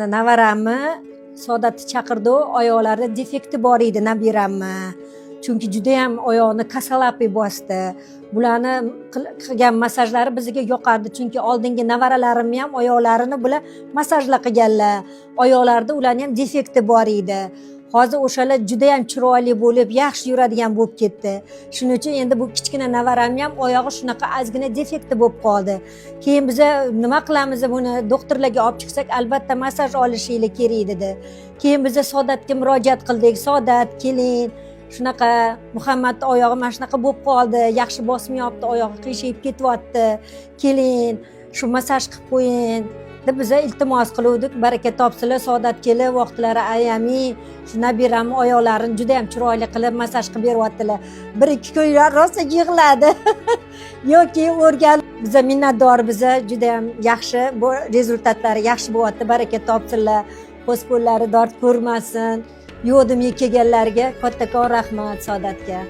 Navaramni Saodatni chaqirdi, oyoqlarida defekti bor edi nabiramni. Chunki judayam oyog'ini косолапый bosdi. Bularni qilgan massajlari bizga yoqardi, chunki oldingi nevaralarimni ham oyoqlarini bular massajlar qilganlar. Oyoqlarida ularni ham defekti bor edi. Hozir o'shalar judayam chiroyli bo'lib, yaxshi yuradigan bo'lib ketdi. Shuning uchun endi bu kichkina nevaramni ham oyog'i shunaqa ozgina defekti bo'lib qoldi. Keyin biza nima qilamiz, buni doktorlarga olib chiqsak, albatta massaj olishinglar kerak dedi. Keyin biza Saodatga murojaat qildik. "Saodat, keling, shunaqa Muhammadni oyog'i mana shunaqa bo'lib qoldi, yaxshi bosmayapti, oyog'i qiyshayib ketyapti, keling, shu massaj qilib qo'ying", deb biza iltimos qiluvdik. Baraka topsinlar, Saodat kelib, vaqtlari ayamay shu nabiramni oyoqlarini judayam chiroyli qilib massaj qilib beryaptilar. Bir ikki kun rosa yig'ladi yoki o'rgan. Biza minnatdor, biza judayam yaxshi, bu результат lari yaxshi bo'lyapti. Baraka topsinlar, ko'z qo'llari dard ko'rmasin. Yo'q demay kelganlarga kattakon rahmat Saodatga.